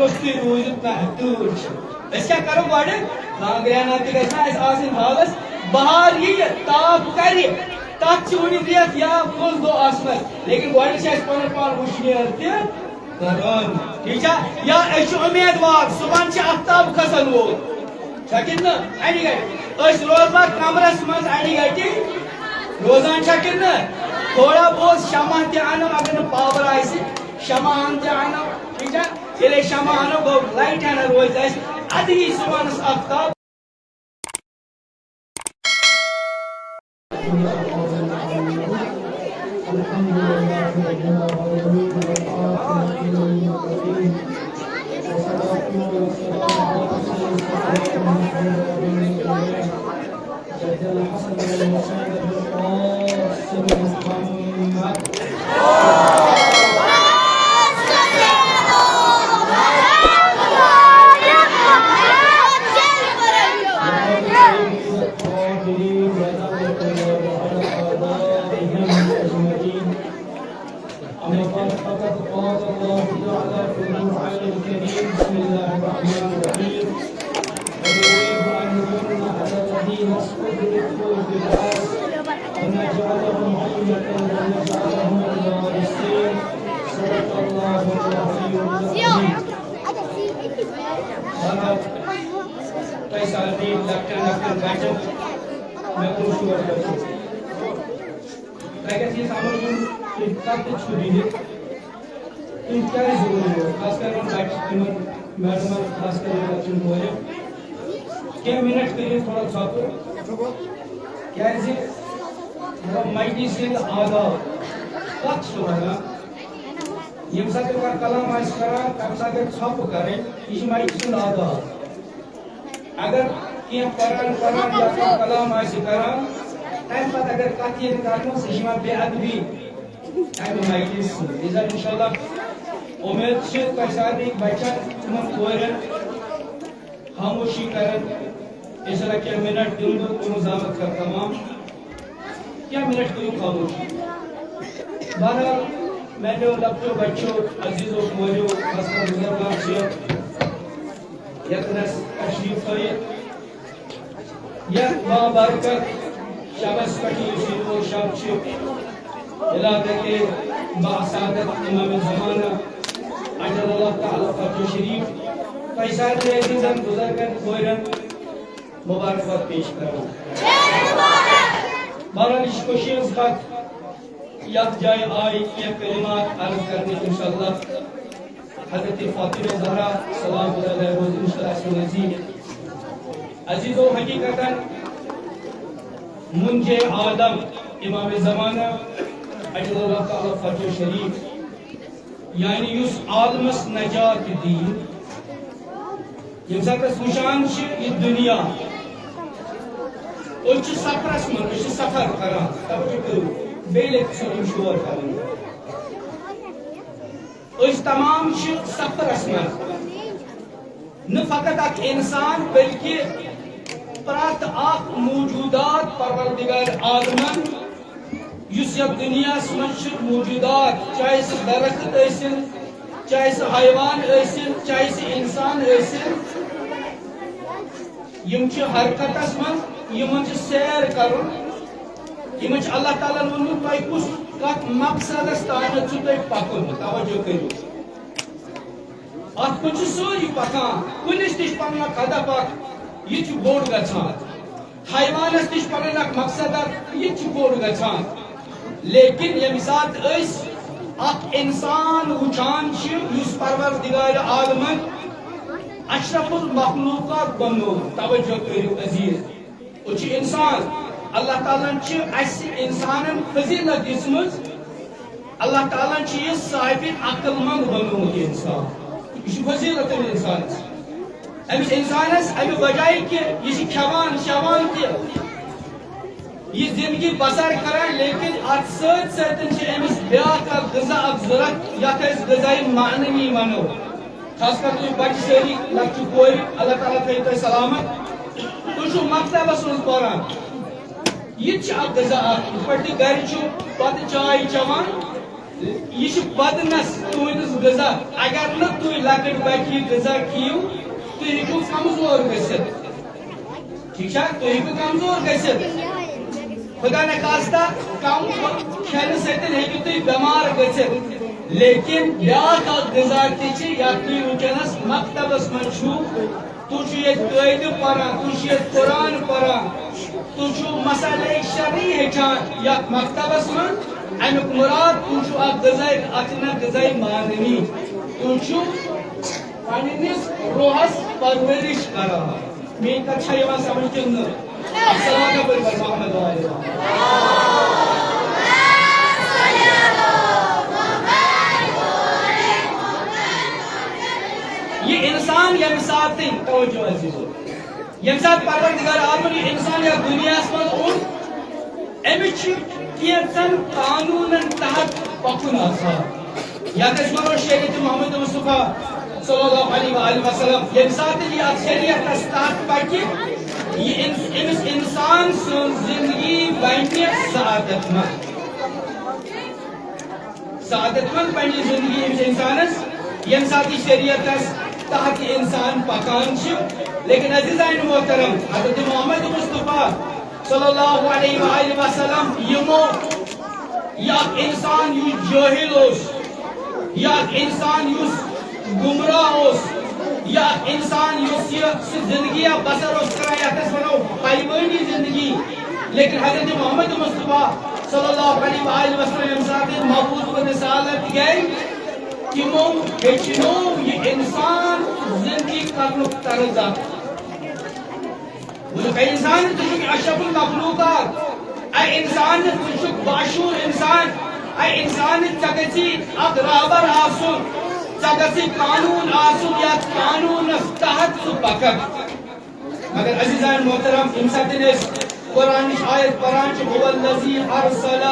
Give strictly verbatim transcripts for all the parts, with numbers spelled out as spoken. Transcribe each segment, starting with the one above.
روٚستُے روٗزِتھ نہ تۭر چھِ۔ أسۍ کیٛاہ کَرو گۄڈٕ؟ کانٛگرِ ہنا تہِ گژھِ نہ اَسہِ آسٕنۍ حالَس۔ بہار یِیہِ، تاپھ کَرِ، تَتھ چھِ وُنہِ رٮ۪تھ یا کٔژ دۄہ آسنَس۔ لیکِن گۄڈٕ چھِ اَسہِ پَنُن پان وٕشنیر تہِ کَرُن۔ ٹھیٖک چھا؟ یا أسۍ چھِ اُمیدوار، صُبحَن چھِ آفتاب کھسَن وول۔ چھا کِنہٕ نہ؟ اَنہِ گَٹہِ۔ أسۍ روزوا کَمرَس منٛز اَنہِ گَٹہِ؟ روزان چھا کِنہٕ نہ؟ تھوڑا بہت شمع تہِ اَنو، اگر نہٕ power آسہِ، شمع ہن تہِ اَنو، ٹھیٖک چھا؟ ییٚلہِ أسۍ شمع اَنو، گوٚو light ہنا روزِ اَسہِ، اَدٕ یی صُبحَنَس آفتاب۔ الحمد لله رب العالمين، والعاقبة للمتقين، والصلاة والسلام على رسول الله، محمد بن عبد الله. جد الحسن والحسين بالقاسم محمد. أما بعد، فقد قال الله تعالى في القرآن الكريم: بسم الله الرحمن الرحيم. ويريد أن يمن على الذين استضعفوا في الأرض ونجعلهم أئمة ونجعلهم الوارثين. صدق الله العظيم. بہرحال، تۄہہِ سارنٕے لۄکٹٮ۪ن لۄکٹٮ۪ن بچن مےٚ کوٚر شور بچن۔ تۄہہِ گژھِ یہِ سمجھ یُن، تُہۍ کتھ تہِ چھِو بِہِتھ، تُہۍ کیٛازِ وٲتِو؟ خاص کر یِم بچہِ، تِمن میڈمن، خاص کر یِم لۄکچٮ۪ن کورٮ۪ن، کینٛہہ منٹ کٔرِو تھوڑا ژھۄپہٕ، کیٛازِ مطلب مجلس ہٕنٛدۍ آداب کتھ چھِ ونان؟ ییٚمہِ ساتہٕ تہِ کانٛہہ کلام آسہِ کران، تمہِ ساتہٕ گژھِ ژھۄپہٕ کرٕنۍ، یہِ چھِ مجلس ہُنٛد آداب۔ اگر کینٛہہ قرآن قرآن یا کانٛہہ کلام آسہِ کران، تمہِ پتہٕ اگر کتھ ییہِ نہٕ کرنہٕ، سُہ چھِ یِوان بے ادبی امہِ مجلس سۭتۍ۔ لہذا انشاءاللہ امید چھِ تۄہہِ سارنٕے بچن، تِمن کورٮ۪ن خاموشی کرن۔ انشاءاللہ کینٛہہ منٹ دِمہٕ بہٕ، تُہُنٛد زحمت کر تمام۔ کینٛہہ منٹ کٔرِو خاموش۔ بہرحال، میانیو لۄکٹیو بچو، عزیزو کوریو، خاص کر بزرگان چھِ ییٚتنس تشریف تھٲیِتھ۔ یتھ بابرکت شبس پٮ۪ٹھ یُس یہِ نوٚو شب چھُ، ولادت باسعادت امام زمانہ عجل اللہ تعالی فرجہ شریف، تۄہہِ سارنٕے عزیزن، بزرگن، کورٮ۪ن مبارکباد پیش کران۔ بہرحال، یہِ چھِ خوشی ہٕنٛز کتھ، یتھ جایہِ آیہِ کینٛہہ کلمات عرض کرنہٕ، انشاءاللہ حضرت فاطمہ زہرا سلام اللہ علیہا روزِ انشاءاللہ اَسہِ نزدیٖک۔ عزیزو، حقیقتاً منجے عالم امام زمانہ عجل اللہ تعالی فرجہ شریف، یعنی یُس عالمس نجات دِیہِ، ییٚمہِ ساتہٕ أسۍ وٕچھان چھِ یہِ دُنیا، أسۍ چھِ سفرس منٛز، أسۍ چھِ سفر کران، توجہ کٔرِو، بیٚیہِ لَٹہِ چھُ یِم شور کران۔ أسۍ تمام چھِ سفرس منٛز، نہ فقط اکھ انسان، بلکہ پرٛٮ۪تھ اکھ موجودات پروردگار عالمن یُس یتھ دُنیاہس منٛز چھِ موجودات، چاہے سُہ درخت ٲسِن، چاہے سُہ حیوان ٲسِن، چاہے سُہ انسان ٲسِن، یِم چھِ حرکتس منٛز، یِمن چھِ سیر کرُن، یِمن چھِ اللہ تعالیٰ ہن ووٚنمُت، تۄہہِ کُس، کتھ مقصدس تامتھ چھُ تۄہہِ پکُن، توجہ کٔرِو۔ اتھ کُن چھِ سٲری پکان، کُلِس تہِ چھُ پنُن اکھ ہدف اکھ، یہِ تہِ چھُ بوٚڑ گژھان۔ حیوانس تہِ چھُ پنُن اکھ مقصد اکھ، یہِ تہِ چھُ بوٚڑ گژھان۔ لیکن ییٚمہِ ساتہٕ أسۍ اکھ انسان وٕچھان چھِ، یُس پروردگار عالمن اشرف المخلوقات بنوو، توجہ کٔرِو عزیز، أسۍ چھِ انسان۔ اللہ تعالیٰ ہن چھِ اسہِ انسانن فضیلت دِژمٕژ۔ اللہ تعالیٰ ہن چھِ یہِ صاحب عقل مند بنومُت یہِ انسان۔ یہِ چھُ فضیلت أمِس انسانس۔ أمِس انسانس امہِ بجایہِ کہِ یہِ چھِ کھٮ۪وان چٮ۪وان تہِ، یہِ زندگی بسر کران، لیکن اتھ سۭتۍ سۭتۍ چھِ أمِس بیاکھ اکھ غذا اکھ ضرورت، یتھ أسۍ غذائے معنوی ونو۔ خاص کر تُہۍ بچہِ سٲری، لۄکچہِ کورِ، اللہ تعالیٰ تھٲیِو تۄہہِ سلامت۔ تُہۍ چھِو مکتبس منٛز پران۔ یہِ تہِ چھِ اکھ غذا اکھ، یِتھ پٲٹھۍ تُہۍ گرِ چھِو بتہٕ چاے چٮ۪وان، یہِ چھُ بدنس تُہنٛدِس غذا۔ اگر نہٕ تُہۍ لۄکٕٹۍ بچہِ یہِ غذا کھیٚیِو، تُہۍ ہیٚکِو کمزور گٔژھِتھ۔ ٹھیک چھا؟ تُہۍ ہیٚکِو کمزور گٔژھِتھ۔ خدا نخواستہ کم کھٮ۪نہٕ سۭتۍ ہیٚکِو تُہۍ بٮ۪مار گٔژھِتھ۔ لیکن بیٛاکھ اکھ غذا تہِ چھِ، یتھ تُہۍ وٕنکیٚنس مکتبس منٛز چھِو۔ تُہۍ چھِو ییٚتہِ قٲعدٕ پران، تُہۍ چھِو ییٚتہِ قرآن پران، تُہۍ چھِو مسائل شرعی ہیٚچھان یتھ مکتبس منٛز۔ امیُک مراد، تُہۍ چھِو اکھ غذائی، اتھ چھِ ونان غذائی معنوی۔ تُہۍ چھِو پننِس روحس پرورش کران۔ میٲنۍ کتھ چھا یِوان سمجھ کِنہٕ نہٕ؟ السلام علیکم ورحمۃ اللہ وبرکاتہ۔ یہِ انسان ییٚمہِ ساتہٕ، توجہ عزیزو، ییٚمہِ ساتہٕ پروردگار عالمن یہِ انسان یتھ دُنیاہس منٛز اوٚن، أمِس چھِ کینٛژن قانوٗنن تحت پکُن آسان۔ یتھ أسۍ ونو شریعت محمد مصطفیٰ صلی اللہ علیہ وآلہ وسلم۔ ییٚمہِ ساتہٕ یہِ اتھ شریعتس تحت پکہِ، یہِ اِنس-، أمِس انسان سٕنٛز زندگی بنہِ سعادت مند۔ سعادت مند بنہِ زندگی أمِس انسانس، ییٚمہِ ساتہٕ یہِ شریعتس تحت یہِ انسان پکان چھُ۔ لیکن عزیزان محترم، حضرت محمد مصطفیٰ صلی اللہ علیہ وآلہ وسلم، یِمو، یہِ اکھ انسان یُس جٲہل اوس، یہِ اکھ انسان یُس گمراہ اوس، یہِ اکھ انسان یُس یہِ سُہ زندگی بسر اوس کران، یتھ أسۍ ونو حیوٲنی زندگی، لیکن حضرت محمد مصطفیٰ صلی اللہ علیہ وآلہ وسلم ییٚمہِ ساتہٕ مبعوث و رسالت گٔے، تِمو ہیٚچھنو یہِ انسان زندگی کرنُک طرز اکھ۔ وۄنۍ اے انسان، ژٕ چھُکھ اشرف المخلوقات۔ اے انسان، ژٕ چھُکھ باشعور انسان۔ اے انسان، ژےٚ گژھی اکھ رہبر آسُن، ژےٚ گژھی قانون آسُن، یتھ قانونس تحت ژٕ پککھ۔ مگر عزیزان محترم، ییٚمہِ ساتہٕ أسۍ قرآنٕچ آیت پران چھِ، "هو الذي أرسل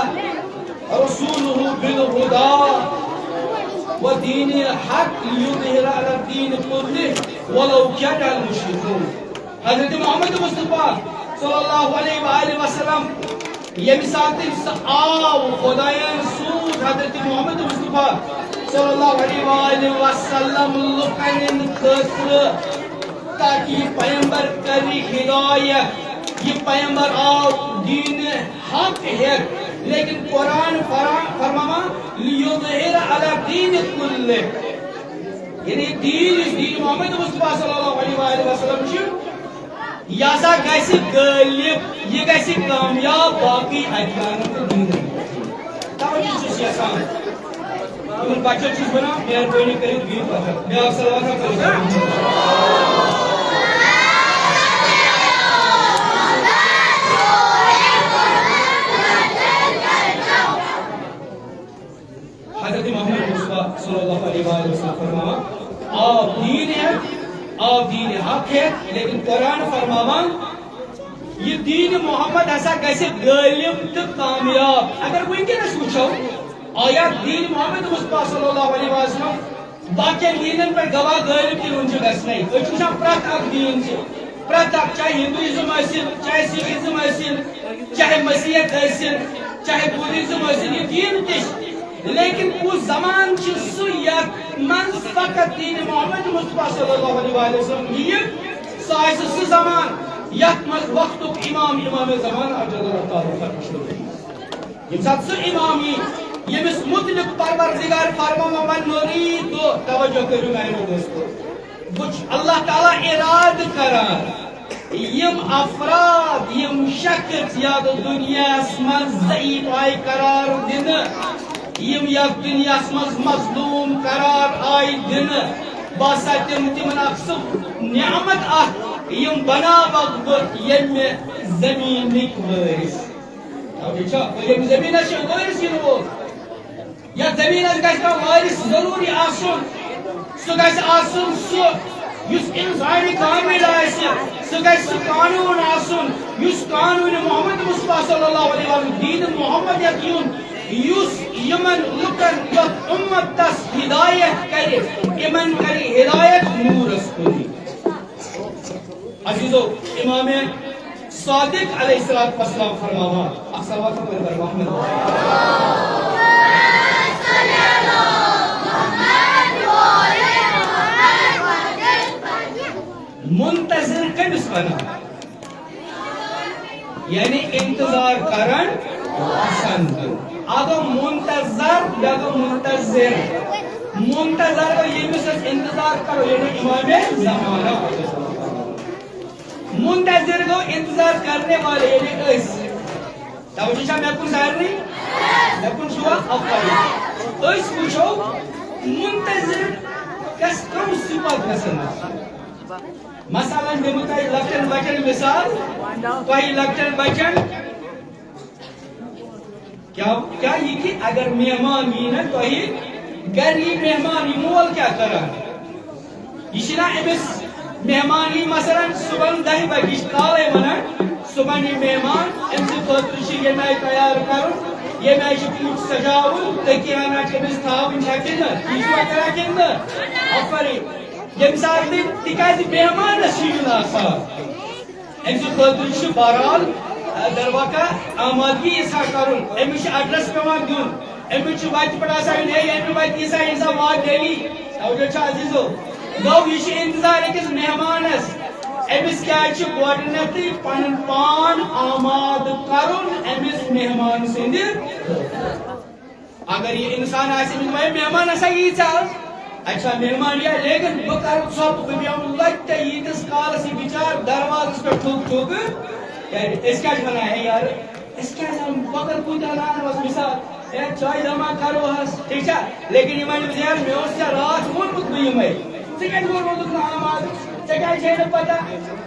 رسوله بالهدى ودين الحق ليظهره على الدين كله ولو كره المشركون۔" حضرت محمد مصطفیٰ صلی اللہ علیہ وآلہ وسلم، ییٚمہِ ساتہٕ سُہ آو، خدایَن سوٗز حضرت محمد مصطفیٰ صلی اللہ علیہ وآلہ وسلم لُکَن ہٕنٛدِ خٲطرٕ، تاکہ یہِ پیمبر کرِ ہدایت۔ یہِ پیمبر آو دین حق ہیتھ، لیکن قرآن فرا-، فرماوان، "لِیُظْہِرَ عَلَى الدِّینِ کُلِّہ۔" یعنی دین، یُس دین محمد مصطفیٰ صلی اللہ علیہ وآلہ وسلم چھُ، یہِ ہسا گژھِ غٲلب، یہِ گژھِ کامیاب باقٕے ادیانن تہٕ دینن۔ توے چھُس یژھان، یِمن بچن چھُس ونان، مہربٲنی کٔرِتھ بِہِو پتھر۔ بیٛاکھ صلوات ہا پٔرِو۔ حضرت محمد مصطفیٰ صلی اللہ علیہ وآلہ وسلم فرماوان، آو دین ہیتھ، آو دین حق ہیتھ، لیکن قرآن فرماوان، یہِ دین محمد ہسا گژھِ غٲلب تہٕ کامیاب۔ اگر وٕنکیٚنس وٕچھو، آیا دین محمد مصطفیٰ صلی اللہ علیہ وسلم باقین دینن پٮ۪ٹھ گواہ غٲلب تہِ وُنہِ چھُ گژھنٕے؟ أسۍ چھِ وٕچھان پرٛٮ۪تھ اکھ دین چھِ، پرٛٮ۪تھ اکھ، چاہے ہندوازم ٲسِن، چاہے سکھزم ٲسِن، چاہے مسیحیت ٲسِن، چاہے بدھزم ٲسِن، یہِ دین تہِ چھِ۔ لیکن کُس زمان چھُ سُہ یتھ منٛز فقط دین محمد مصطفیٰ صلی اللہ علیہ وسلم یِیہِ؟ سُہ آسہِ سُہ زمان یتھ منٛز وقتُک امام، امام زمان عجل اللہ تعالیٰ فرمائش۔ ییٚمہِ ساتہٕ سُہ امام یی، ییٚمِس متعلق پروردگار فرماوان، "من نرید"، توجہ کٔرِو میانیو دوستو، بہٕ چھُس اللہ تعالیٰ ارادٕ کران، یِم افراد، یِم شخص یتھ دُنیاہس منٛز ضعیف آیہِ قرار دِنہٕ، یِم یتھ دُنیاہس منٛز مظلوم قرار آیہِ دِنہٕ، بہٕ ہسا دِمہٕ تِمن اکھ سُہ نعمت اکھ، یِم بناوکھ بہٕ ییٚمہِ زٔمیٖنٕکۍ وٲرِث۔ ٹھیک چھا؟ ییٚمہِ زٔمیٖنَس چھِ وٲرِث یِنہٕ وول۔ یَتھ زٔمیٖنَس گژھِ کانٛہہ وٲرِث ضروٗری آسُن۔ سُہ گژھِ آسُن سُہ یُس اِنسانِ کامِل آسہِ۔ سُہ گژھِ سُہ قانوٗن آسُن یُس قانوٗنِ محمد مصطفیٰ صلی اللہ علیہ وسلم، دیٖنِ محمد یَتھ یُن، یُس یِمَن لُکَن، یَتھ اُمتَس ہدایت کَرِ، یِمَن کَرِ ہدایت نوٗرَس کُنٕے۔ عزیزو، امام صادق علیہ الصلوۃ والسلام فرماوان، اکھ صلوات پٔرِو بر محمد۔ منتظر کٔمِس وَنان؟ یعنی انتظار کرن پسند۔ اکھ گوٚو منتظر، بیٛاکھ گوٚو منتظر۔ منتظر گوٚو ییٚمِس أسۍ انتظار کرو، یعنی امام زمانہ۔ منتظر گوٚو انتظار کرنے والے، یعنی أسۍ۔ توجہ چھا مےٚ کُن سارنٕے؟ مےٚ کُن چھُوا؟ افضل۔ أسۍ وٕچھو منتظر کس کم صفت گژھن آسٕنۍ۔ مثلاً دِمہٕ تۄہہِ لۄکٹٮ۪ن بچن مثال، تۄہہِ لۄکٹٮ۪ن بچن کیا، کیا یہ کہ اگر مہمان یی نا تۄہہِ گرِ یی مہمان، یہ مول کیا کران؟ یہ چھنا أمِس مہمان یی مثلاً صبحن دہہِ بجہِ، یہ چھِ کالے ونان، صبحن یی مہمان، أمۍ سٕنٛدِ خٲطرٕ چھِ ییٚمہِ آیہِ تیار کرُن، ییٚمہِ آیہِ چھِ پوٗتۍ سجاوُن، تٔکی ہنا چھِ أمِس تھاوٕنۍ، چھا کِنہٕ نہ؟ یہِ چھُوا کران کِنہٕ نہ؟ افری۔ ییٚمہِ ساتہٕ تہِ، تِکیازِ مہمانس چھِ یُن آسان۔ أمۍ سٕنٛدِ خٲطرٕ چھُ بہرحال، آ، دروقع آمادگی یِژھا کرُن۔ أمِس چھُ ایڈریس پٮ۪وان دیُن۔ أمِس چھُ وَتہِ پٮ۪ٹھ آسان یُن، ہے، ییٚمہِ وَتہِ یِژھا، یِژھا وات ڈیلی۔ توجہ چھا عزیزو؟ گوٚو، یہِ چھُ انتظار أکِس مہمانس۔ أمِس کیٛازِ چھُ گۄڈٕنٮ۪تھٕے پنُن پان آمادٕ کرُن أمِس مہمان سٕنٛدِ خٲطرٕ؟ اگر یہِ انسان آسہِ، أمِس وَنہِ، مہمان ہسا یی ژےٚ آز۔ اچھا، مہمان یی، لیکن بہٕ کرٕ ژھۄپہٕ، بہٕ بیٚہمہٕ لۄتہِ ییٖتِس کالس یہِ بِچار دروازس پٮ۪ٹھ ٹھُک ٹھُک کرِ۔ أسۍ کیٛاہ چھِ وَنان، ہے یارٕ، أسۍ کیٛازِ آو، بہٕ کرٕ کُنہِ دۄہ نانوَس مثال، ہے چایہِ دما کرو حظ، ٹھیٖک چھا؟ لیکن یہِ وَنہِ، یارٕ، مےٚ اوس ژےٚ راتھ ووٚنمُت بہٕ یِمَے، ژٕ کیٛازِ ووٚنمُت نہٕ آمادٕ؟ ژےٚ کیٛازِ چھے نہٕ پتہ؟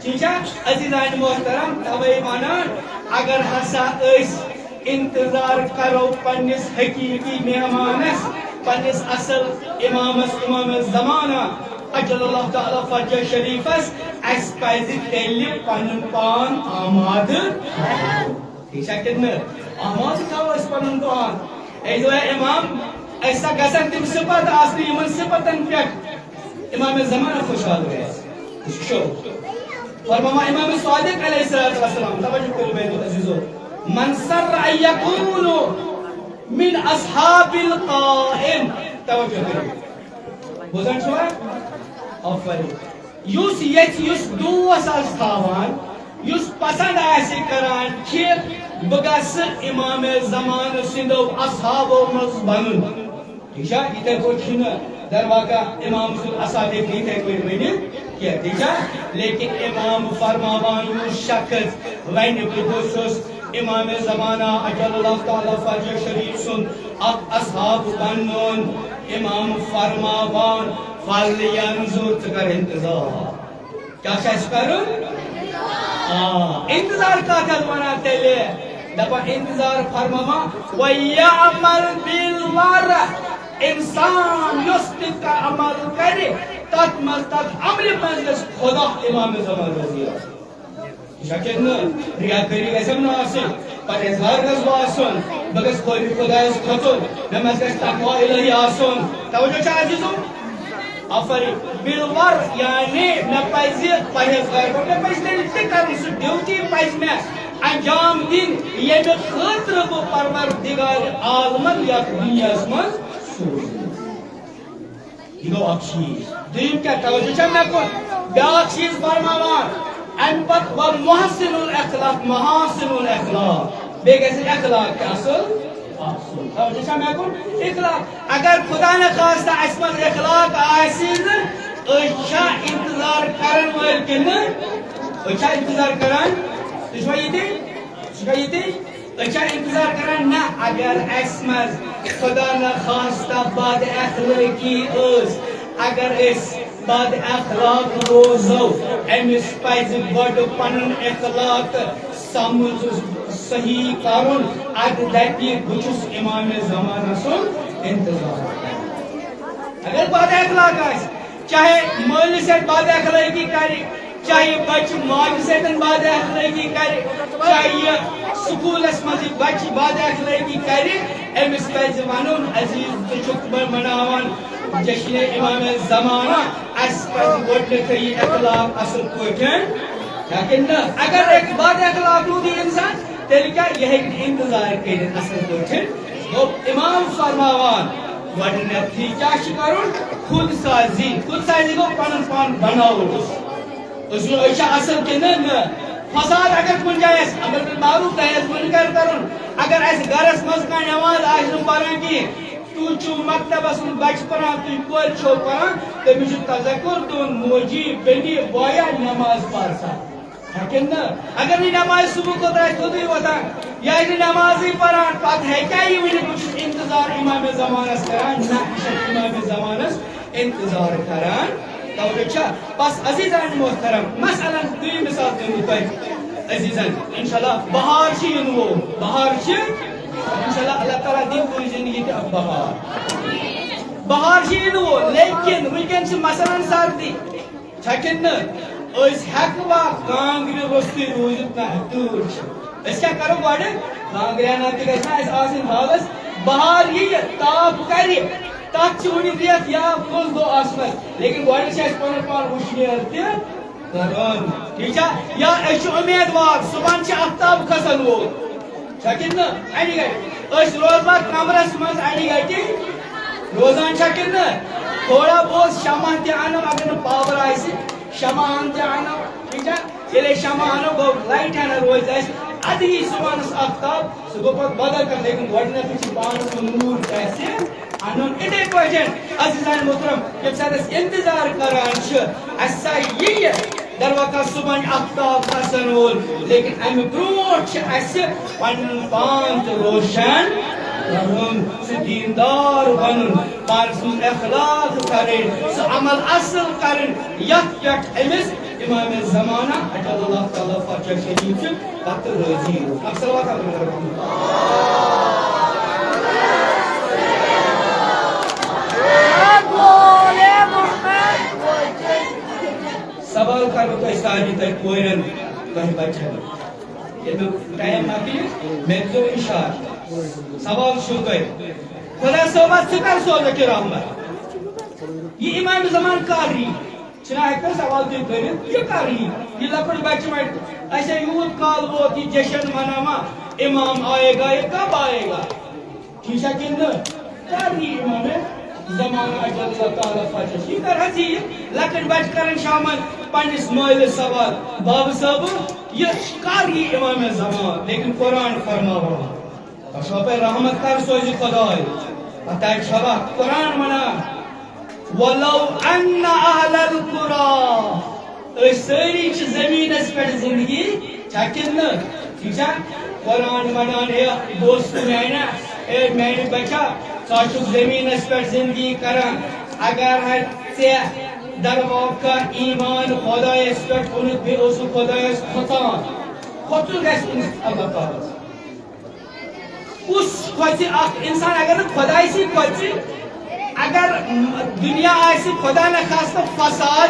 ٹھیٖک چھا؟ عزیزان محترم، توے وَنان، اگر ہسا أسۍ انتظار کرو پننِس حقیقی مہمانس، پننِس اصل امامس، امام زمانہ عجل اللہ تعالی فرجہ شریفس، اسہِ پزِ تیٚلہِ پنُن پان آمادٕ تھاوُن۔ ٹھیٖک چھا کِنہٕ نہٕ؟ آمادٕ تھاوو أسۍ پنُن پان۔ أسۍ دپو، "اے امام، أسۍ سا گژھن تِم صفت آسنہِ یِمن صفتن پٮ۪ٹھ امام زمانہ خوشحال گژھِ۔" وٕچھو، فرماوان امام صادق علیہ الصلوۃ والسلام، توجہ کٔرِو میانیو عزیزو، "من سر ان یکون من اصحاب القائم"۔ توجہ کٔرِو۔ بوزان چھوا؟ آفرین۔ یُس یژھِ، یُس دوس آسہِ تھاوان، یُس پسند آسہِ کران کہِ بہٕ گژھٕ امام زمانہ سٕنٛدیو اصحابو منٛز بنُن۔ ٹھیٖک چھا؟ یِتھے پٲٹھۍ چھُنہٕ دروقع امام سُنٛد اصحاب ہیٚکہِ یِتھے پٲٹھۍ ؤنِتھ کینٛہہ، ٹھیٖک چھا؟ لیکن امام فرماوان، یُس شخص وَنہِ بہٕ گوٚژھُس امام زمانہ عجل اللہ تعالی فرجہ شریف سُنٛد اکھ اصحاب بنُن، امام فرماوان، فلینظر، ژٕ کر انتظار۔ کیٛاہ چھُ اَسہِ کَرُن؟ آ، انتظار کَتھ حظ وَنان تیٚلہِ؟ دَپان انتظار فرماوان، "وَیَعْمَلْ بِالْوَرْ"۔ انسان یُس تہِ کانٛہہ عمل کَرِ، تَتھ منٛز، تَتھ عملہِ منٛز گژھِ خدا امام زمان رضی اللہ۔ یہِ چھا کِنہٕ نہٕ؟ ریاکٲری گژھٮ۪م نہٕ آسٕنۍ، پرہیزگار گژھٕ بہٕ آسُن، بہٕ گژھٕ خوفِ خدایَس کھوژُن، مےٚ منٛز گژھِ تقویٰ الہی آسُن۔ توجہ چھا عزیزو؟ آفرین۔ بالور، یعنی مےٚ پزِ پرہیزگار بنُن، مےٚ پزِ تیٚلہِ تہِ کرُن، سُہ ڈیوٹی پزِ مےٚ انجام دِنۍ، ییٚمہِ خٲطرٕ بہٕ پروردگار عالمن یتھ دُنیاہس منٛز سوٗز۔ یہِ گوٚو اکھ چیٖز۔ دوٚیِم کیٛاہ، توجہ چھا مےٚ کُن؟ بیٛاکھ چیٖز فرماوان، امہِ پتہٕ ومحسن الاخلاق، محاسن الاخلاق، بیٚیہِ گژھِ اخلاق تہِ اصٕل آسُن۔ توجہ چھا مےٚ کُن؟ اخلاق۔ اگر خدا نخواستہ اسہِ منٛز اخلاق آسہِ نہٕ، أسۍ چھا انتظار کرن وٲلۍ کِنہٕ نہٕ؟ أسۍ چھا انتظار کران؟ تُہۍ چھِوا ییٚتی؟ ژٕ چھُکھا ییٚتی؟ أسۍ چھا انتظار کران؟ نہ، اگر اسہِ منٛز خدا نخواستہ بد اخلٲقی ٲس، اگر أسۍ بد اخلاق روزو، أمِس پزِ گۄڈٕ پنُن اخلاق سمجھ صحیح کرُن، ادٕ دپہِ، بہٕ چھُس امام زمانہ سُنٛد انتظار کران۔ اگر بد اخلاق آسہِ، چاہے مٲلِس سۭتۍ بد اخلٲقی کرِ، چاہے بچہِ ماجہِ سۭتۍ بد اخلٲقی کرِ، چاہے یہِ سکوٗلس منٛز یہِ بچہِ بد اخلٲقی کرِ، أمِس پزِ ونُن، عزیز، ژٕ چھُکھ مناوان جشن امام زمانہ، اسہِ پزِ گۄڈٕنیتھٕے یہِ اخلاق اصل پٲٹھۍ، یا کِنہٕ نہ؟ اگر اکھ بد اخلاق روٗد یہِ انسان، تیٚلہِ کیٛاہ؟ یہِ ہیٚکہِ نہٕ انتظار کٔرِتھ اصل پٲٹھۍ۔ گوٚو امام فرماوان، گۄڈٕنیتھٕے کیٛاہ چھُ کرُن؟ خود سازی۔ خود سازی گوٚو پنُن پان بناوُن۔ أسۍ وٕچھو، أسۍ چھا اصل کِنہٕ نہ؟ فساد اگر کُنہِ جایہِ آسہِ، امر بالمعروف نہی عن المنکر کرُن۔ اگر اسہِ گرس منٛز کانٛہہ نماز آسہِ نہٕ پران کینٛہہ، تُہۍ چھِو مکتبس منٛز بچہِ پران، تُہۍ کورِ چھِو پران، تٔمِس چھُ تذکر دیُن، موجی، بیٚنہِ، بویا، نماز پر سا۔ ہیٚکن نہٕ، اگر نہٕ نماز صبح خٲطرٕ آسہِ توٚتُے وۄتھان، یا یہِ نہٕ نمازٕے پران، پتہٕ ہیٚکیٛاہ یہِ ؤنِتھ، بہٕ چھُس انتظار امام زمانس کران؟ نہ، یہِ چھُنہٕ امام زمانس انتظار کران۔ توجہ چھا؟ بس عزیزان محترم، مثلاً دوٚیِم مثال دِمہٕ بہٕ تۄہہِ۔ عزیزان، انشاءاللہ بہار چھِ یِنہٕ وول، بہار چھِ، انشاءاللہ اللہ تعالیٰ دِیہِ تُہنٛزِ زندگی تہِ اکھ بہار۔ بہار چھِ یِنہٕ وول، لیکن وٕنکیٚن چھِ مثلاً سردی۔ چھا کِنہٕ نہٕ؟ أسۍ ہٮ۪کوا کانٛگرِ روٚستُے روٗزِتھ؟ نہ، تۭر چھِ۔ أسۍ کیٛاہ کرو گۄڈٕ؟ کانٛگرِ اَنان تہِ گژھِ نہ اَسہِ آسٕنۍ حالس۔ بہار یِیہِ، تاپھ کرِ، تَتھ چھِ وُنہِ رٮ۪تھ یا کٔژ دۄہ آسنَس، لیکن گۄڈٕ چھِ اَسہِ پَنُن پان وُشنیر تہِ کرُن۔ ٹھیٖک چھا؟ یا أسۍ چھِ اُمیدوار، صُبحن چھِ آفتاب کھسن وول۔ چھا کِنہٕ نہٕ؟ اَنہِ گَٹہِ۔ أسۍ روزوا کمرس منٛز اَنہِ گَٹہِ؟ روزان چھا کِنہٕ نہٕ؟ تھوڑا بہت شمع تہِ اَنو، اگر نہٕ پاور آسہِ، شمع ہن تہِ اَنو، ٹھیٖک چھا؟ ییٚلہِ أسۍ شمع اَنو، گوٚو لایٹہِ ہنا روزِ اَسہِ۔ اَدٕ یی صُبحنس آفتاب، سُہ گوٚو پتہٕ بدل کانٛہہ، لیکن گۄڈٕنٮ۪تھٕے چھُ پانس منٛز نوٗر اَسہِ اَنُن۔ اِتھَے پٲٹھۍ، عزیزان محترم، ییٚمہِ ساتہٕ أسۍ انتظار کران چھِ، اَسہِ سا یِیہِ در وقت صبحن آفتاب کھسن وول، لیکن امہِ برونٹھ چھِ اسہِ پنُن پان تہِ روشن کرُن، سُہ دیندار بنُن، پانس منٛز اخلاق کرٕنۍ، سُہ عمل اصل کرٕنۍ، یتھ پٮ۪ٹھ أمِس امام زمانہ عجل اللہ تعالیٰ فرجہ شریف چھُ پتہٕ رٲضی روٗد۔ اکھ صلوات اکھ۔ سوال کرو تۄہہِ سارنٕے، تۄہہِ کورٮ۪ن، تۄہہِ بچن۔ ییٚلہِ مےٚ ٹایم مۄکلہِ، مےٚ دیُت اِشارٕ۔ سوال چھُو تۄہہِ، خۄدا صٲبا، ژٕ کر سوزکھ یہِ رحمت؟ یہِ امام زمان کر یی؟ چھِنہ ہٮ۪کان سوال تُہۍ کٔرِتھ، یہِ کر یی؟ یہِ لۄکُٹ بچہِ وَنہِ، اَسہِ ہے یوٗت کال ووت یہِ جشن مناوان، امام آئے گا، یہ کب آئے گا؟ ٹھیک چھا کِنہٕ نہٕ؟ کر یی امام زمانہ اجل اللہ تعالیٰ فرجس؟ یہِ کر حظ یی؟ لۄکٕٹۍ بچہِ کرن شامن پننِس مٲلِس سوال، بابہٕ صٲبہٕ، یہِ کر یی امام زمان؟ لیکن قرآن فرماوان، تۄہہِ چھوا پَے رحمت کر سوزِ خداے؟ پتہٕ چھوا قرآن ونان، ولو ان اہل القری، أسۍ سٲری چھِ زٔمیٖنَس پٮ۪ٹھ زِندگی چھا کِنہٕ نہٕ؟ ٹھیٖک چھا؟ قرآن وَنان، ہے دوستو میٛانہِ، ہے میٛانہِ بچا، ژٕ ہا چھُکھ زٔمیٖنَس پٮ۪ٹھ زِندگی کران۔ اگر ہا ژےٚ در واقع ایمان خۄدایَس پٮ۪ٹھ اوٚنُتھ، بیٚیہِ اوسُکھ خۄدایَس کھۄژان، کھۄژُن گژھِ أمِس اللہ تعالیٰ ہَس۔ کُس کھۄژِ اکھ انسان اگر نہٕ خۄدایہِ سٕے کھۄژِ؟ اگر دُنیا آسہِ خۄدا نخواستہٕ فساد،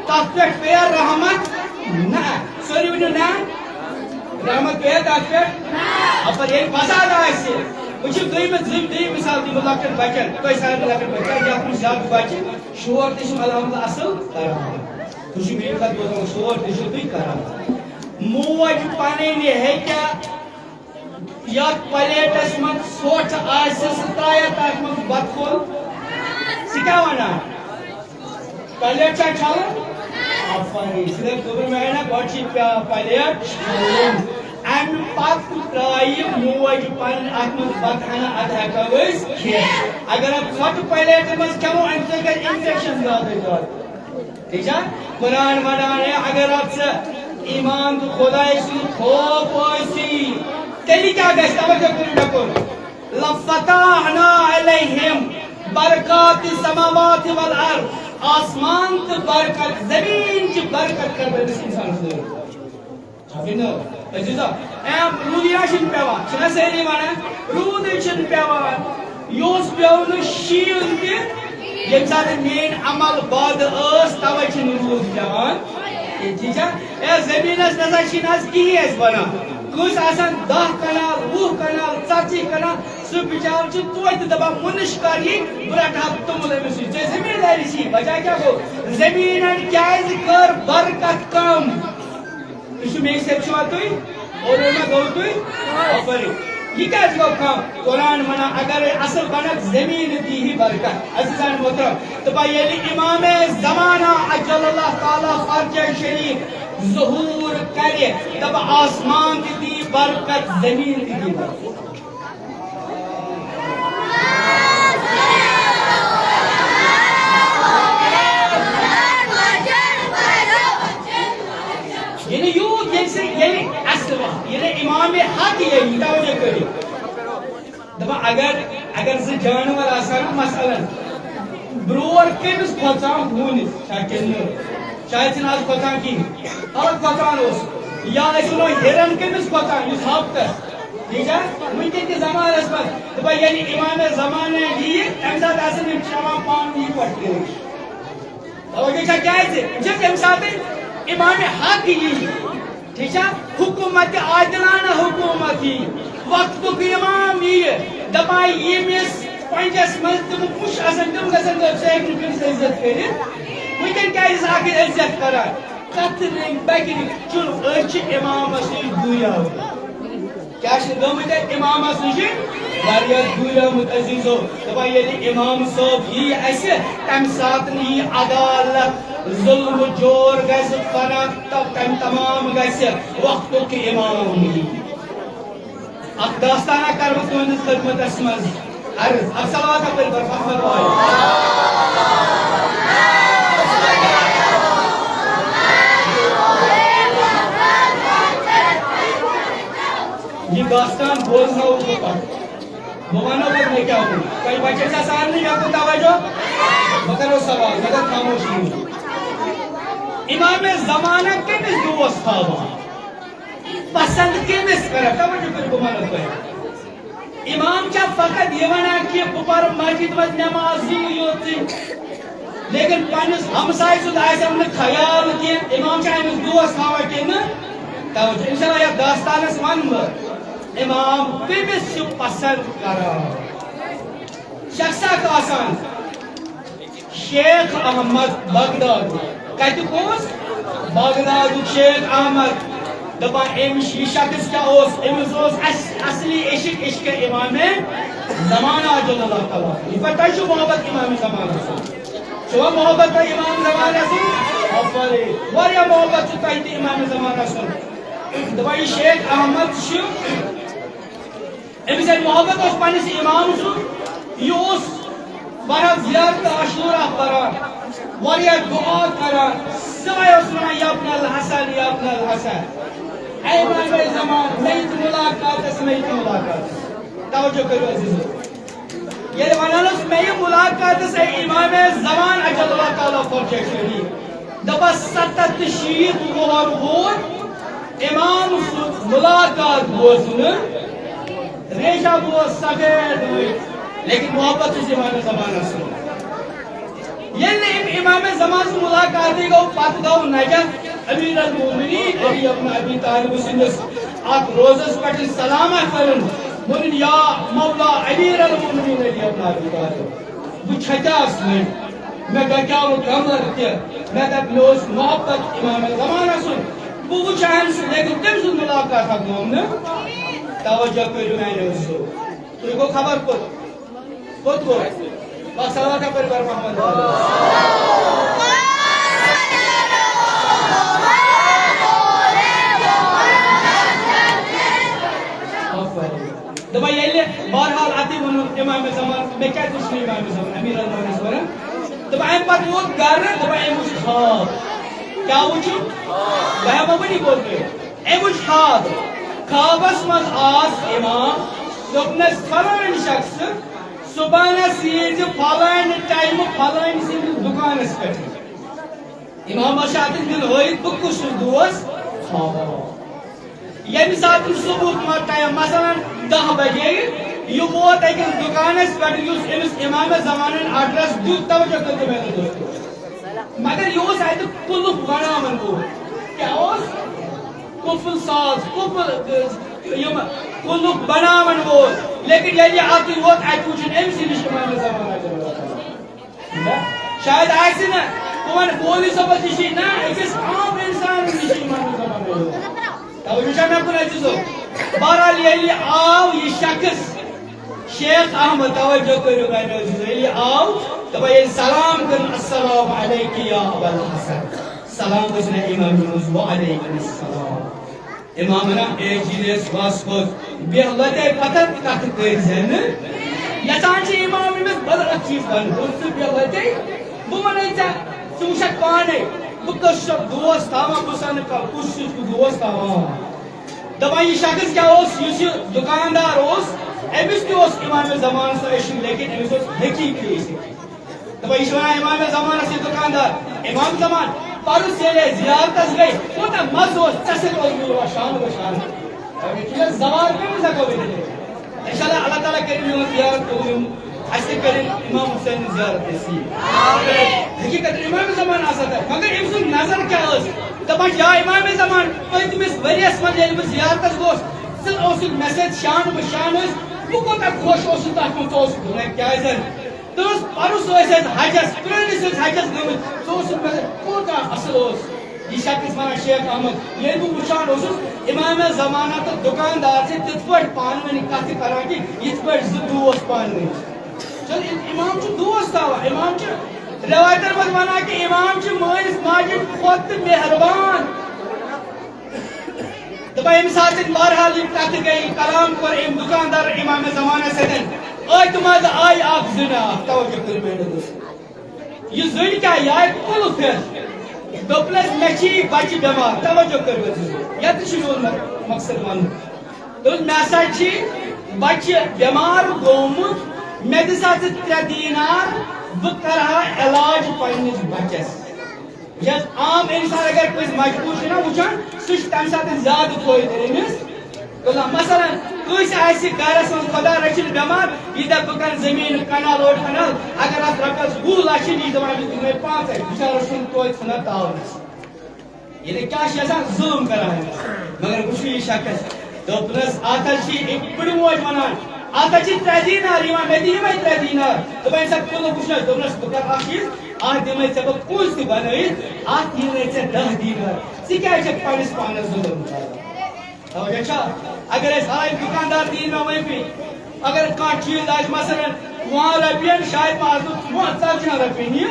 تتھ پٮ۪ٹھ پیٚیا رحمت؟ نہ۔ سٲری ؤنِو نہ۔ رحمت پیٚیا تتھ پٮ۪ٹھ؟ اپٲرۍ ییٚلہِ فساد آسہِ، وٕچھِو دوٚیمہِ، دوٚیمہِ، دوٚیمہِ مثال دِمہٕ لۄکٹٮ۪ن بچن، تۄہہِ سارنٕے لۄکٹٮ۪ن بچن، یتھ منٛز زیادٕ بچہِ، شور تہِ چھُ الحمدللہ اصل کران۔ تُہۍ چھِو میٲنۍ کتھ بوزان، شور تہِ چھِو تُہۍ کران۔ موج پنٕنۍ ہیٚکیٛاہ یتھ پلیٹس منٛز ژھۄٹھ آسہِ، سُہ ترٛایہِ تتھ منٛز بتہٕ پھوٚل۔ سُہ کیٛاہ ونان؟ پلیٹ چھا چھلُن؟ آفرین۔ صرف دوٚپُن مےٚ نا گۄڈٕ چھِ پیا-، پلیٹ چھلُن۔ امہِ پتہٕ ترٛایہِ موج پنٕنۍ اتھ منٛز بتہٕ ہنا، اتھ ہٮ۪کو أسۍ کھٮ۪تھ۔ اگر اتھ ژھۄٹہٕ پلیٹہِ منٛز کھٮ۪مو، امہِ سۭتۍ گژھِ انفیکشن زیادٕ زیادٕ۔ ٹھیک چھا؟ قرآن ونان ہے، اگر اتھ ژےٚ ایمان تہٕ خدایہِ سُنٛد خوف ٲسی، تیٚلہِ کیٛاہ گژھِ؟ توجہ کٔرِو مےٚ کُن۔ لفتحنا علیہم برکات السماوات والارض۔ آسمان تہٕ برکت، زمین چہِ برکت کرٕ بہٕ أمِس انسانس نٲر۔ چھا کِنہٕ نہٕ؟ عزیزو، ایم روٗدٕے نہ چھُنہٕ پٮ۪وان، چھِنہ سٲری وَنان؟ روٗدٕے چھُنہٕ پٮ۪وان۔ یہِ اوس پٮ۪و نہٕ شیٖن تہِ، ییٚمہِ ساتہٕ میٛٲنۍ عمل بد ٲس، تَوَے چھُنہٕ روٗد پٮ۪وان۔ ٹھیٖک چھا؟ اے، زٔمیٖنَس نہ سا چھِنہٕ آز کِہیٖنۍ اَسہِ بَنان۔ کٲنٛسہِ آسان دَہ کنال، وُہ کنال، ژَتجی کنال، سُہ بِچارٕ چھُ توتہِ دَپان، مُنِش کر یی، بہٕ رَٹہٕ ہا توٚمُل أمِس نِش۔ ژےٚ زٔمیٖندٲری چھی، وجہ کیٛاہ گوٚو؟ زٔمیٖنَن کیٛازِ کٔر برکت کم؟ تُہۍ چھِو مےٚ سۭتۍ چھِوا تُہۍ؟ اورٕ ما گوٚو تُہۍ؟ آفرین۔ یہ کیازِ گوٚو کم؟ قرآن ونان، اگر اصل بنکھ، زمین دی ہی برکت۔ عزیزان محترم، دپان ییٚلہِ امام زمانہ عجل اللہ تعالیٰ فرجہ شریف ظہور کرِ، دپان آسمان تہِ دی برکت، زمین تہِ دی برکت۔ یعنی یوٗت ییٚلہِ سُہ، ییٚلہِ اصل وقت، ییٚلہِ امام حق ییٚلہِ، توجہ کٔرِو۔ دپان اگر، اگر زٕ جانور آسہٕ ہن مثلاً، برور کٔمِس کھۄژان؟ ہوٗنِس۔ چھا کِنہٕ نہٕ؟ شاید چھِنہٕ آز کھۄژان کِہیٖنۍ۔ آز کھۄژان اوس۔ یا أسۍ وَنو ہِرن کٔمِس کھۄژان؟ یُس ہفتس۔ ٹھیٖک چھا؟ وٕنکیٚن کِس زمانس منٛز دپان ییٚلہِ امام زمانہ یِیہِ، تَمہِ ساتہٕ آسن یِم چٮ۪وان پانہٕ ؤنۍ یِکوَٹہٕ تریش۔ توجہ چھا؟ کیازِ؟ یِم چھِ تَمہِ ساتہٕ امام حق یِیہِ۔ ٹھیٖک چھا؟ حکومت عادلانہ حکومت یی، وقتُک امام یی، دپان ییٚمِس پنجس منٛز تِم پُش آسن، تِم گژھن گۄڈٕ سارنٕے کٲنٛسہِ عزت کٔرِتھ۔ وٕنکیٚن کیازِ چھِ اکھ عزت کران؟ کتھ رنگ بگرِ چُل، أسۍ چھِ امامس نِش دوٗریاوٕے۔ کیٛاہ چھِ گٔمٕتۍ اَتہِ امامس نِش؟ واریاہ دوٗریومُت عزیزو۔ دپان ییٚلہِ امام صٲب یی اَسہِ، تمہِ ساتہٕ یی عدالت، ظلم و جور گژھِ فنا، تہٕ تمہِ تمام گژھِ وقتُک امام یی۔ اکھ داستانہ کرٕ بہٕ تُہنٛدِس خدمتس منٛز عرض۔ اکھ صلوات اپٲرۍ پرٕ، محمد وٲلۍ۔ یہِ داستان بوزناوو بہٕ پتہٕ۔ بہٕ ونو پتہٕ مےٚ کیٛاہ ووٚن۔ تۄہہِ بچن چھا سارنٕے مےٚ کُن توجہ؟ بہٕ کرو سوال، مگر خاموشی منٛز۔ امام زمانہ کٔمِس دوس تھاوان؟ پسند کٔمِس کران؟ توجہ کٔرِو، بہٕ ونو تۄہہِ۔ امام چھا فقط یہِ ونان کہِ بہٕ پرٕ مسجد منٛز نماز زٕے یوتٕے، لیکن پننِس ہمسایہِ سُنٛد آسٮ۪م نہٕ خیال کینٛہہ، امام چھا أمِس دوس تھاوان کِنہٕ نہٕ؟ توجہ، انشاءاللہ یتھ داستانس ونہٕ بہٕ، امام کٔمِس چھُ پسند کران۔ شخص اکھ آسان، شیخ احمد بغدادی۔ کتہِ اوس؟ بغدادُک شیخ احمد۔ دپان أمِس، یہِ شخص کیٛاہ اوس؟ أمِس اوس اص-، اصلی عشق، عشق امام زمانہ عجل اللہ تعالیٰ۔ یہِ پتہٕ تۄہہِ چھُو محبت امام زمانہ سُنٛد۔ چھُوا محبت تۄہہِ امام زمانہ سُنٛد؟ آفرین۔ واریاہ محبت چھُ تۄہہِ تہِ امام زمانہ سُنٛد۔ دپان یہِ شیخ احمد چھُ أمِس ییٚلہِ محبت اوس پننِس امام سُنٛد، یہِ اوس واریاہ زیارت عاشورہ پران، واریاہ دعا کران، سوے اوس ونان، "یا ابن الحسن، یا ابن الحسن، اے امام زمان، مےٚ یہِ تہِ ملاقاتس، مےٚ یہِ تہِ ملاقاتس۔" توجہ کٔرِو عزیزو، ییٚلہِ ونان اوس، "مےٚ یہِ ملاقاتس، اے امام زمان عجل اللہ تعالیٰ فرجہ شریف"، دپان ستتھ تہٕ شیٖتھ وُہر ووت امام سُنٛد ملاقات بوزنہٕ، ریشہ بوز سفید أنۍ، لیکن محبت چھُس امام زمانہ سُنٛد۔ ییٚلہِ نہٕ أمۍ امام زمان سُنٛد ملاقاتٕے گوٚو، پتہٕ گوٚو نجف امیر المومنین علی ابن ابی طالب سٕنٛدِس اتھ روزس پٮ۪ٹھ سلامہ کرُن، ووٚنُن، "یا مولا امیر المومنین علی ابن ابی طالب۔" بہٕ چھَکیٛاس وۄنۍ، مےٚ ڈۄکیٛاو کمر تہِ، مےٚ دَپ، مےٚ اوس محبت امام زمانہ سُنٛد، بہٕ وٕچھِ ہا أمۍ سُنٛد، لیکن تٔمۍ سُنٛد ملاقات ہا گوم نہٕ۔ توجہ کٔرِو میٛانیو زو، تُہۍ گوٚو خبر کوٚت، کوٚت گوٚو؟ بس صلوات اپٲرۍ پَر محمد۔ آفرین۔ دپان ییٚلہِ بہرحال اَتی ووٚنُن امام زمان، مےٚ کیٛازِ وُچھ نہٕ امام زمان، امیر المومنینس وَنان؟ دپان اَمہِ پتہٕ ووت گرٕ، دپان أمۍ وُچھ خواب۔ کیٛاہ وُچھُن؟ بہٕ ہٮ۪مہٕ وۄنۍ یہِ بوزنٲوِتھ۔ أمۍ وُچھ خواب۔ خوابس منٛز آس امام، دوٚپنس فلٲنۍ شخص، صبحنس ییٖزِ فلٲنۍ ٹایمہٕ فلٲنۍ سٕنٛدِس دُکانس پٮ۪ٹھ۔ امام بادشاہ اتٮ۪ن دِن ہٲیِتھ بہٕ کُس چھُس دوس؟ خواب۔ ییٚمہِ ساتہٕ صبحُک ما ٹایم، مثلاً دَہ بجے، یہِ ووت أکِس دُکانَس پٮ۪ٹھ یُس أمِس امام زمانن ایڈریس دیُت، توجہ کٔرِو مےٚ دوستو۔ مگر یہِ اوس اَتہِ قُلُف بناوَن وول۔ کیٛاہ اوس؟ قُفل ساز، قُفل، یِم قُلُف بناوَن وول۔ لیکن ییٚلہِ یہِ اَتہِ ووت، اَتہِ وُچھُن أمۍ سٕے نِش امام زمانہ۔ شاید آسہِ نہٕ، بہٕ وَنہٕ مولوی صٲبَس نِشی نہ، أکِس عام اِنسانَس نِشی امام زمانہ۔ توجہ چھا مےٚ کُن عزیزو؟ بہرحال، ییٚلہِ آو یہِ شخص، شیخ احمد، توجہ کٔرِو، میانہِ عزیزو، ییٚلہِ آو، دَپان ییٚلہِ سلام کٔرٕن، "السلام علیک یا ابا الحسن"، سلام گژھِ نہ امام منٛز، "وعلیکم السلام"۔ امام ونان، "اے جی، ییٚلہِ اَسہِ وَس کھوٚت، بیٚہہ لۄتے پتھر، کتھ کٔرۍ زِ نہٕ۔" یژھان چھِ امام أمِس بدل اکھ چیٖز ونُن، دوٚپُن، "ژٕ بیٚہہ لۄتے، بہٕ ونے ژےٚ، ژٕ وٕچھکھ پانے، بہٕ کٔژ چھُسکھ دوس تھاوان، بہٕ سنہٕ کانٛہہ، کُس چھُس بہٕ دوس تھاوان۔" دپان یہِ شخص کیٛاہ اوس؟ یُس یہِ دُکاندار اوس، أمِس تہِ اوس امام زمانس عشق، لیکن أمِس اوس حقیقی عشق۔ دپان یہِ چھُ ونان امام زمانس یہِ دُکاندار، امام زمان، پرُس ییٚلہِ أسۍ زیارتس گٔے، کوٗتاہ مزٕ اوس، ژےٚ سۭتۍ اوس میون شان و شان۔ دپان یہِ چھُ مےٚ زوال پیوٚمُت ہٮ۪کو ؤنِتھ۔ انشاءاللہ اللہ تعالیٰ کٔرِنۍ میون زیارت قبول، یِم اَسہِ تہِ کٔرِنۍ امام حسین زیارت نصیب۔ حقیقت امام زمان آسان تَتہِ، مگر أمۍ سُنٛد نظر کیٛاہ ٲس؟ دَپان چھِ، یا امام زمان، پٔتمِس ؤریَس منٛز ییٚلہِ بہٕ زیارتَس گوس، ژٕ اوسُکھ مےٚ سۭتۍ شان بہٕ شان ٲسۍ، بہٕ کوٗتاہ خۄش اوسُس تَتھ منٛز، ژٕ اوسُکھ دُنیا کیٛازِ؟ تہٕ اوس پَرُس ٲسۍ أسۍ حجَس، پرٛٲنِس ٲسۍ حجَس گٔمٕتۍ، ژٕ اوسُکھ مےٚ سۭتۍ کوٗتاہ اَصٕل اوس۔ یہِ شخص ونان شیخ احمد، ییٚلہِ بہٕ وٕچھان اوسُس، امام زمانہ تہٕ دُکاندار چھِ تِتھ پٲٹھۍ پانہٕ ؤنۍ کتھٕ کران کہِ یِتھ پٲٹھۍ زٕ دوس پانہٕ ؤنۍ چھِ۔ چلو، ام-، امام چھُ دوس تھاوان، امام چھُ رٮ۪وایتن منٛز ونان کہِ امام چھُ مٲلِس ماجہِ کھۄتہٕ تہِ مہربان۔ دپان ییٚمہِ ساتہٕ تٔمۍ بہرحال یِم کتھٕ گٔے، کلام کوٚر أمۍ دُکاندار امام زمانس سۭتۍ، أتھۍ منٛز آیہِ اکھ زٔنۍ اکھ، توجہ کٔرِو میٲنۍ دوستو۔ یہِ زٔنۍ کیٛاہ، یہِ آیہِ کُلُف ہٮ۪تھ۔ دوٚپنَس، "مےٚ چھِ یہِ بَچہِ بٮ۪مار، توجہ کٔرِو حظ، یَتھ چھُ میون مق-، مقصد وَنُن۔" دوٚپُن، "مےٚ ہسا چھِ بَچہِ بٮ۪مار گوٚمُت، مےٚ دِ سا ژٕ ترٛےٚ دینار، بہٕ کَرٕ ہا علاج پنٛنِس بَچَس۔" وٕچھ حظ، عام اِنسان اگر کٲنٛسہِ مجبوٗر چھُ نہ وٕچھان، سُہ چھُ تَمہِ ساتہٕ زیادٕ فٲیدٕ أمِس۔ تُلان۔ مثلاً، کٲنٛسہِ آسہِ گرس منٛز خۄدا رٔچھِنۍ بٮ۪مار، یہِ دَپہِ، "بہٕ کَرٕ زٔمیٖن کَنال اوٚڑ کَنال، اگر اَتھ رۄپیَس وُہ لَچھ یی، دِمہٕ أمِس، دِمہٕ پانٛژَے، بِچارَس چھُنہٕ توتہِ ژھٕنان تاونَس۔" یعنی کیٛاہ چھِ آسان؟ ظُلُم کَران أمِس۔ مگر وٕچھِو یہِ شخص، دوٚپنَس، اَتھ حظ چھِ یہِ بٕڈٕ موج وَنان، اَتھ حظ چھِ ترٛےٚ دینار یِوان، مےٚ دِ یِمَے ترٛےٚ دینار۔ دوٚپُن، "سا کُلُف وٕچھ نہ؟" دوٚپنَس، "بہٕ کَرٕ اَکھ چیٖز، اَتھ دِمَے ژےٚ بہٕ پونٛسہٕ تہِ بَنٲیِتھ، اَتھ یِنَے ژےٚ دَہ دینار۔ ژٕ کیٛازِ چھَکھ پنٛنِس پانَس ظُلُم کَران؟" توجہ چھا؟ اگر أسۍ آے دُکاندار دِیہِ مےٚ وۄنۍ بیٚیہِ، اگر کانٛہہ چیٖز آسہِ مثلاً وُہَن رۄپیَن، شاید ما آسہِ وُہَن ژَتجِہَن رۄپیَن یہِ۔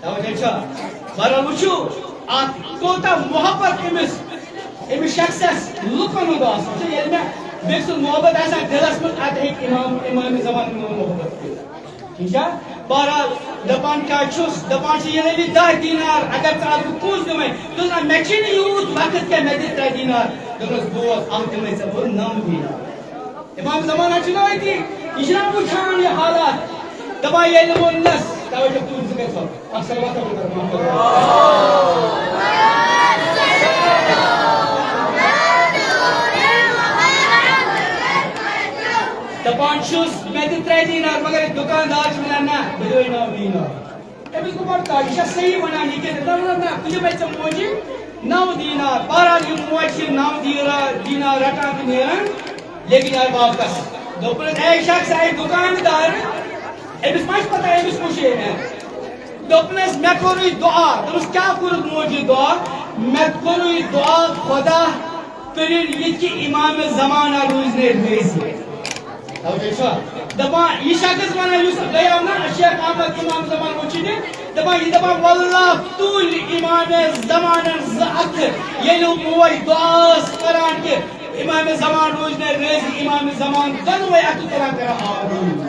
توجہ چھا؟ بہرحال وٕچھِو، اَتھ کوٗتاہ محبت أمِس، أمِس شخصس لُکن ہُنٛد آسُن چھُ۔ ییٚلہِ مےٚ بیٚکہِ سُنٛد محبت آسہِ دِلس منٛز، اَدٕ ہیٚکہِ امام، امام زمان میون محبت کٔرِتھ۔ ٹھیٖک چھا؟ بہرحال، دَپان کیٛاہ چھُس؟ دَپان چھِ، ییٚلہِ أمِس دَہ دینار، اگر ژٕ اَتھ بہٕ پونٛسہٕ دِمَے، دوٚپُن، "نہ، مےٚ چھِنہٕ یوٗت وقت کینٛہہ، مےٚ دِ ترٛےٚ دینار۔" دوٚپنَس، "بوز، اَتھ دِمَے ژےٚ بہٕ نَو دینار۔" امام زمانہ چھُ نہ أتی، یہِ چھُنہ وٕچھان یہِ حالات۔ دَپان ییٚلہِ ووٚننَس، توجہ کٔرِو، ژٕ کَتہِ چھُکھ؟ اَکھ سلام کرو، کرو، کرو، کرو۔ دَپان چھُس، مےٚ دِ ترٛےٚ دینار، مگر یہِ دُکاندار چھُ وَنان، نہ، بہٕ دِمَے نَو دینار۔ أمِس گوٚو گۄڈٕ کَتھ، یہِ چھا صحیح وَنان یہِ کِنہٕ؟ دوٚپُن، نہ، بہٕ دِمَے ژےٚ موجی نَو دینار۔ بہرحال، یہِ موج چھِ نَو دیٖرا-، دینار رَٹان تہٕ نیران، لیکن آے واپس۔ دوٚپُن، اے شخص، اے دُکاندار، أمِس ما چھِ پَتہ أمِس کُس چھُ ییٚتہِ؟ دوٚپنَس، مےٚ کوٚرُے دُعا۔ دوٚپنَس، کیٛاہ کوٚرُتھ موجی دُعا؟ مےٚ کوٚرُے دُعا، خۄدا کٔرِن یہِ کہِ امام زمانہ روٗزِ نہٕ راضی۔ توجہ چھا؟ دَپان، یہِ شخص وَنان، یُس گٔیو نہ شیخ احمد امام زمان وٕچھِنہِ، دَپان، یہِ دَپان، واللہ تُلۍ امام زمانن زٕ اَتھٕ، ییٚلہِ موج دُعا ٲس کران کہِ امام زمان روٗزِ نہٕ راضی، امام زمان دۄنوَے اَتھٕ تُلان کران، آمیٖن۔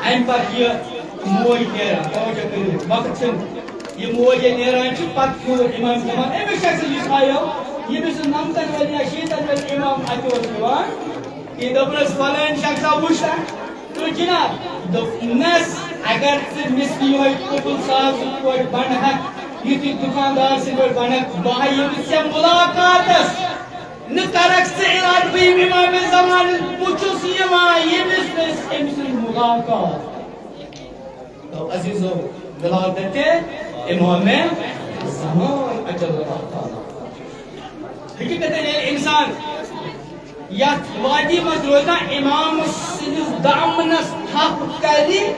اَمہِ پتہٕ یہِ موج نیران، توجہ کٔرِو، وقت چھُنہٕ۔ یہِ موج ییٚلہِ نیران چھِ، پتہٕ کھیوٚو امام زمان أمِس شخصس، یُس آیو، ییٚمِس نہٕ نَمتَن ؤرۍ یا شیٖتَن ؤرۍ امام اَتہِ اوس یِوان۔ یہِ دوٚپنَس، فلٲنۍ شخصا وُچھ سا، تہٕ جناب، دوٚپنَس، اگر ژٕ مِس یِہوٚے قُبُل ساز پٲٹھۍ بنہٕ ہَکھ، یُتھ یہِ دُکاندار سٕنٛدۍ پٲٹھۍ بنہٕ ہَکھ، بہٕ ہا یِمہٕ ژےٚ مُلاقاتَس۔ نہ کرکھ ژٕ ارادٕ بہٕ یِمہٕ امام زمانس، بہٕ چھُس یِوان ییٚمِس نہٕ أسۍ أمۍ سٕنٛز مُلاقات۔ تو عزیزو، ولادت امام زمان عجل اللہ تعالیٰ۔ حقیقتاً ییٚلہِ انسان یتھ وادی منٛز روزان امام سٕنٛدِس دامنس تھپھ کرِ،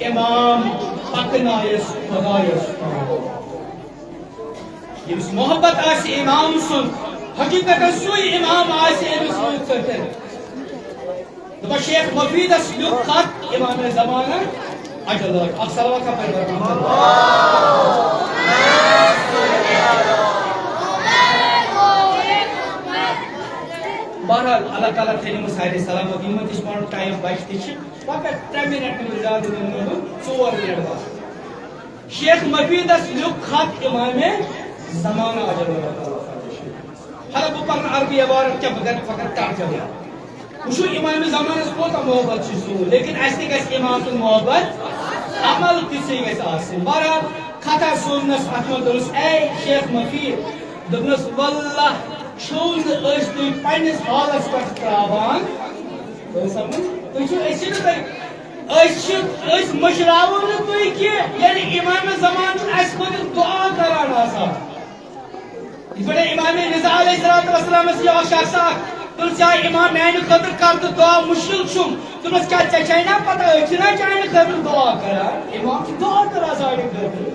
امام پکنایس خدایس تام۔ ییٚمِس محبت آسہِ امام سُنٛد، حقیقتاً سُے امام آسہِ أمِس سۭتۍ سۭتۍ۔ دپان شیخ مفیدس لیوٚکھ خط امام زمانہ اجل۔ اکھ صلوات ہا پرِ برحمت اللہ۔ بہرحال، اللہ تعالیٰ تھٲینو سارے سلامت۔ یِمن تہِ چھُ پنُن ٹایم بچہِ تہِ چھِ، فقط ترٛےٚ منٹ نہٕ زیادٕ نہٕ، ژور منٹ بس۔ شیخ مفیدس لیوٚکھ خط امام زمانہ اجل اللہ تعالیٰ۔ حالا بہٕ پرٕ عربی عبارت کیٛاہ، بہٕ کرٕ فقط ترجمہ۔ وٕچھِو، امام زمانس کوٗتاہ محبت چھُ سون، لیکن اَسہِ تہِ گژھِ امام سُنٛد محبت، عمل تہِ چھُ گژھِ آسٕنۍ۔ بہرحال، خطا سوٗزنس اتھ منٛز دوٚپنس، "اے شیخ مفید"، دوٚپنس، "واللہ چھِو نہٕ أسۍ تُہۍ پننِس حالس پٮ۪ٹھ ترٛاوان۔" توٚر سمجھ؟ تُہۍ چھِو، أسۍ چھِنہٕ تۄہہِ، أسۍ چھِ، أسۍ مٔشراوو نہٕ تُہۍ کینٛہہ، ییٚلہِ امام زمان چھُ اَسہِ خٲطرٕ دُعا کران آسان۔ یِتھ پٲٹھۍ امام رضا علیہ الصلوۃ والسلامس یہِ اکھ شخص اکھ، دوٚپُس، "یا امام، میانہِ خٲطرٕ کر تہٕ دُعا، مُشکِل چھُم۔" دوٚپنس، "کیٛاہ ژےٚ چھے نا پتہ، أسۍ چھِنا چانہِ خٲطرٕ دُعا کران؟ امام چھُ دُعا کران سانہِ خٲطرٕ۔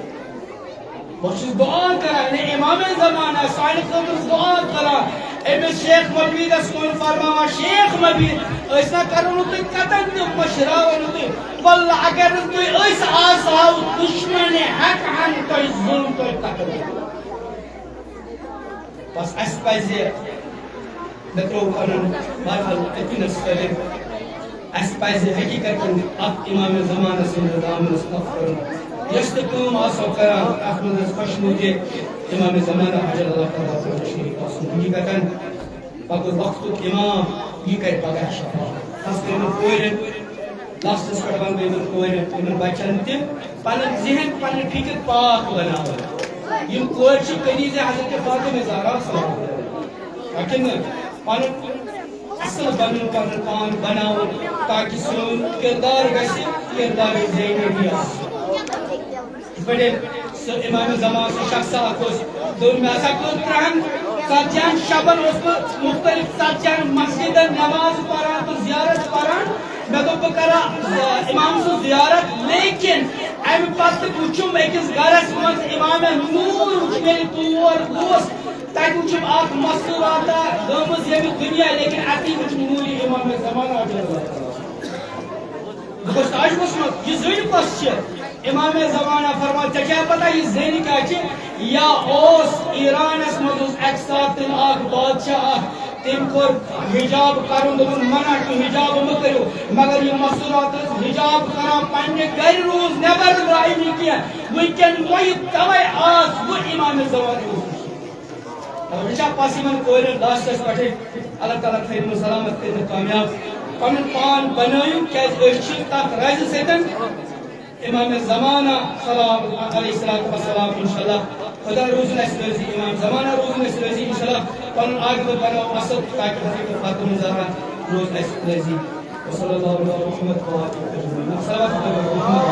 بہٕ چھُس دُعا کران، یعنی امام زمانہ سانہِ خٲطرٕ دُعا کران۔" أمِس شیخ مفیدس کُن فرماوان، "شیخ مفید، أسۍ نا کرو نہٕ تُہۍ کتن تہِ، مٔشراوو نہٕ تُہۍ۔ واللہ اگر نہٕ تُہۍ أسۍ آسہو، دُشمنِ حق ہن تۄہہِ ظلم کٔرِتھ تکلیف۔" بس اَسہِ پَزِ، مےٚ ترٛوو پَنُن مرحلہٕ أتھۍ نَس سۭتۍ۔ اَسہِ پَزِ حقیٖقتاً اَتھ اِمام زمانَس سٕنٛدِس دامنَس پَتھ کَرُن۔ یۄس تہِ کٲم آسو کَران، تَتھ منٛز آسہِ خۄش موجے اِمام زمانہ حضرت اللہ تعالیٰ سُنٛد شریٖف آسُن۔ حقیٖقتاً پَتہٕ وقتُک اِمام، یہِ کَرِ پَگاہ شفاعت۔ خاص کر یِمَن کورٮ۪ن، لاسٹَس پٮ۪ٹھ وَنہٕ بہٕ یِمَن کورٮ۪ن، یِمَن بَچَن تہِ، پنُن ذہن، پنٕنۍ فکر پاک بناوٕنۍ۔ یِم کورِ چھِ کنیزِ حضرت فاطمہ زہرا صلی اللہ علیہ وسلم۔ اَتھٕ نہٕ پنُن اصل بنُن، پنُن پان بناوُن، تاکہِ سون کردار گژھِ کردار زینبی آسُن۔ یِتھ پٲٹھۍ سُہ امام زمان سُہ شخص اکھ اوس، دوٚپُن، مےٚ ہسا کٔر ترٛہن ژتجی ہن شبن اوسُس بہٕ مختلف ژتجی ہن مسجدن نماز پران تہٕ زیارت پران۔ مےٚ دوٚپ، بہٕ کرٕ، آ، امام سٕنٛز زیارت، لیکن امہِ پتہٕ وُچھُم أکِس گرس منٛز امام نور وُچھ مےٚ تور گوس، تتہِ وُچھُم اکھ مستوراتہ گٔمٕژ ییٚمہِ دُنیا، لیکن اتی وُچھُم نوٗرِ امام زمانہ رضی اللہ تعالیٰ عنہ۔ بہٕ گوس تعجبس منٛز، یہِ زٔنۍ کۄس چھِ؟ امام زمانہ فرمان، ژےٚ کیٛاہ پتہ یہِ زٔنۍ کیٛاہ چھِ؟ یا اوس ایرانس منٛز اوس اکہِ ساتہٕ اکھ بادشاہ اکھ، تٔمۍ کوٚر حجاب کرُن، دوٚپُن، "منع چھُ، حجاب مہٕ کٔرِو۔" مگر یہِ مستورات ٲس حجاب کران، پننہِ گرِ روٗز، نٮ۪بر درٛاے نہٕ کینٛہہ۔ وٕنکٮ۪ن وۄنۍ توے آز بہٕ امام زمانہ اوسُس۔ مگر وٕچھا پس یِمن کورٮ۪ن لاسٹس پٮ۪ٹھے اللہ تعالیٰ تھٲوِن سلامت کٔرِتھ کامیاب۔ پنُن پان بنٲیِو، کیازِ أسۍ چھِ تتھ رزِ سۭتۍ امام زمانہ سلام علیہ الصلوۃ والسلام، انشاءاللہ۔ خدا روزن اسہِ رٲضی، امام زمانہ روزن اسہِ رٲضی، انشاءاللہ۔ پنُن عاقبت بناو اصل، تاکہ حضرت فاطمہ زہرا روز اسہِ رٲضی۔ وصلی اللہ علی محمد و آلہ اجمعین۔ صلوات علی محمد۔